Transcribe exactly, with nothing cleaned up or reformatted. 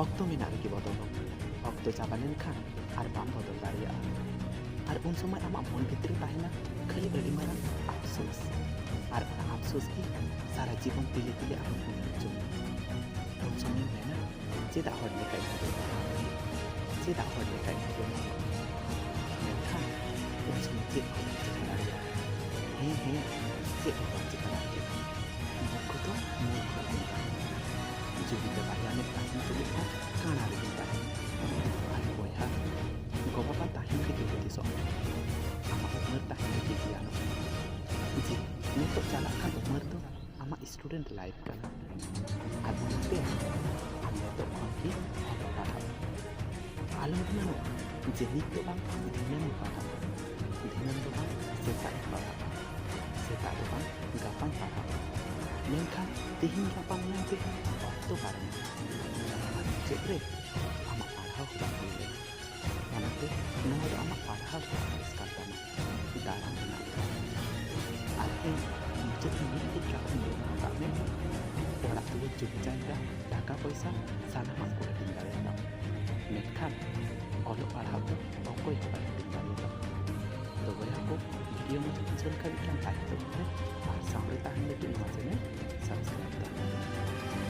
ᱚᱠᱛᱚ ᱢᱮᱱᱟᱜ ᱨᱮᱜᱮ ᱵᱚᱫᱚᱞᱚᱜ ᱢᱮ᱾ ᱚᱠᱛᱚ ᱪᱟᱵᱟ ᱞᱮᱱᱠᱷᱟᱱ ᱟᱨ ᱵᱟᱢ ᱵᱚᱫᱚᱞ ᱫᱟᱲᱮᱭᱟᱜᱼᱟ᱾ ᱟᱨ ᱩᱱ ᱥᱚᱢᱚᱭ ᱟᱢᱟᱜ ᱢᱚᱱ ᱵᱷᱤᱛᱨᱤ ᱨᱮ ᱛᱟᱦᱮᱱᱟ ᱠᱷᱟᱹᱞᱤ ᱟᱹᱰᱤ ᱢᱟᱨᱟᱝ ᱟᱯᱥᱳᱥ᱾ ᱟᱨ ᱚᱱᱟ ᱟᱯᱥᱳᱥ ᱜᱮ ᱥᱟᱨᱟ ᱡᱤᱵᱚᱱ ᱛᱤᱞᱮ ᱛᱤᱞᱮ ᱟᱢᱮᱢ ᱩᱭᱦᱟᱹᱨ ᱦᱚᱪᱚ ᱢᱮᱭᱟ᱾ ᱩᱱ ᱥᱚᱢᱚᱭᱮᱢ ᱢᱮᱱᱟ, "ᱪᱮᱫᱟᱜ ᱦᱚᱲ ᱞᱮᱠᱟᱧ ᱦᱩᱭᱩᱜᱼᱟ? ᱪᱮᱫᱟᱜ ᱦᱚᱲ ᱞᱮᱠᱟᱧ ᱦᱩᱭᱩᱜᱼᱟ?" ᱢᱮᱱᱠᱷᱟᱱ ᱩᱱ ᱥᱚᱢᱚᱭ ᱪᱮᱫ ᱦᱚᱸ ᱵᱟᱢ ᱪᱤᱠᱟᱹ ᱫᱟᱲᱮᱭᱟᱜᱼᱟ᱾ ᱦᱮᱸ, ᱦᱮᱸ, ᱪᱮᱫ ᱦᱚᱸ ᱵᱟᱢ ᱪᱤᱠᱟᱹ ᱫᱟᱲᱮᱭᱟᱜᱼᱟ᱾ ᱢᱩᱨᱠᱷᱚ ᱫᱚ ᱢᱩᱨᱠᱷᱚ ᱜᱮᱢ ᱛᱟᱦᱮᱱᱟ᱾ ᱡᱩᱫᱤ ᱛᱮ ᱵᱟᱨᱭᱟ ᱢᱮᱫ ᱛᱟᱦᱮᱱ ᱛᱩᱞᱩᱡ ᱦᱚᱸ ᱠᱟᱬᱟ ᱨᱮᱜᱮᱢ ᱛᱟᱦᱮᱱᱟ᱾ ᱟᱨ ᱵᱚᱭᱦᱟ, ᱜᱚ-ᱵᱟᱵᱟ ᱛᱟᱦᱮᱱ ᱨᱮᱜᱮ ᱦᱩᱫᱤᱥᱚᱜ ᱢᱮ᱾ ᱟᱢᱟᱜ ᱩᱢᱮᱨ ᱛᱟᱦᱮᱱ ᱨᱮᱜᱮ ᱜᱮᱭᱟᱱᱚᱜ ᱢᱮ᱾ ᱡᱮ ᱱᱤᱛᱚᱜ ᱪᱟᱞᱟᱜ ᱠᱟᱱ ᱩᱢᱮᱨ ᱫᱚ ᱟᱢᱟᱜ student life ᱠᱟᱱᱟ᱾ ᱟᱨ ᱚᱱᱟᱛᱮ ᱟᱢ ᱱᱤᱛᱚᱜ ᱠᱷᱚᱱ ᱜᱮ ᱚᱞᱚᱜ ᱯᱟᱲᱦᱟᱜ ᱢᱮ᱾ ᱟᱞᱚᱢ ᱜᱩᱱᱟᱹᱱᱚᱜᱼᱟ ᱡᱮ ᱱᱤᱛ ᱫᱚ ᱵᱟᱝ ᱫᱷᱤᱱᱟᱹᱱ ᱤᱧ ᱯᱟᱲᱦᱟᱜᱼᱟ, ᱫᱷᱤᱱᱟᱹᱱ ᱫᱚ ᱵᱟᱝ ᱥᱮᱛᱟᱜ ᱤᱧ ᱯᱟᱲᱦᱟᱜᱼᱟ, ᱥᱮᱛᱟᱜ ᱫᱚ ᱵᱟᱝ ᱜᱟᱯᱟᱧ ᱯᱟᱲᱦᱟᱜᱼᱟ᱾ ᱢᱮᱱᱠᱷᱟᱱ ᱛᱮᱦᱮᱧ ᱜᱟᱯᱟ ᱢᱮᱭᱟᱝ ᱛᱮ ᱚᱠᱛᱚ ᱯᱟᱨᱚᱢᱚᱜᱼᱟ᱾ ᱟᱨ ᱢᱩᱪᱟᱹᱫ ᱨᱮ ᱟᱢᱟᱜ ᱯᱟᱲᱦᱟᱣ ᱦᱚᱸ ᱵᱟᱝ ᱦᱩᱭ ᱞᱮᱱᱟ᱾ ᱚᱱᱟᱛᱮ ᱱᱚᱣᱟ ᱫᱚ ᱟᱢᱟᱜ ᱯᱟᱲᱦᱟᱣ ᱨᱮᱱᱟᱜ ᱵᱚᱭᱮᱥ ᱠᱟᱱ ᱛᱟᱢᱟ, ᱫᱟᱬᱟᱱ ᱨᱮᱱᱟᱜ ᱫᱚ ᱵᱟᱝ᱾ ᱟᱨ ᱦᱮᱸ, ᱢᱩᱪᱟᱹᱫ ᱨᱮ ᱢᱤᱫᱴᱮᱡ ᱠᱟᱛᱷᱟᱧ ᱞᱟᱹᱭ ᱫᱚᱦᱚ ᱠᱟᱜ ᱢᱮ, ᱚᱲᱟᱜ ᱫᱩᱣᱟᱹᱨ, ᱡᱚᱢᱤ ᱡᱟᱭᱜᱟ, ᱴᱟᱠᱟ ᱯᱚᱭᱥᱟ ᱥᱟᱱᱟᱢᱟᱜ ᱠᱚ ᱦᱟᱹᱴᱤᱧ ᱫᱟᱲᱮᱭᱟᱛᱟᱢᱟ, ᱢᱮᱱᱠᱷᱟᱱ ᱚᱞᱚᱜ ᱯᱟᱲᱦᱟᱣ ᱫᱚ ᱚᱠᱚᱭ ᱦᱚᱸ ᱵᱟᱭ ᱦᱟᱹᱴᱤᱧ ᱫᱟᱲᱮᱭᱟᱛᱟᱢᱟ᱾ ᱛᱚ ᱵᱚᱭᱦᱟ ᱠᱚ, video ᱢᱚᱡᱽ ᱵᱩᱡᱷᱟᱹᱣ ᱞᱮᱠᱷᱟᱱ ᱢᱤᱫᱴᱟᱝ like ᱛᱟᱵᱚᱱ ᱯᱮ ᱟᱨ ᱥᱟᱶᱨᱮ ᱛᱟᱦᱮᱱ ᱞᱟᱹᱜᱤᱫ ᱱᱚᱣᱟ channel subscribe ᱛᱟᱵᱚᱱ ᱯᱮ᱾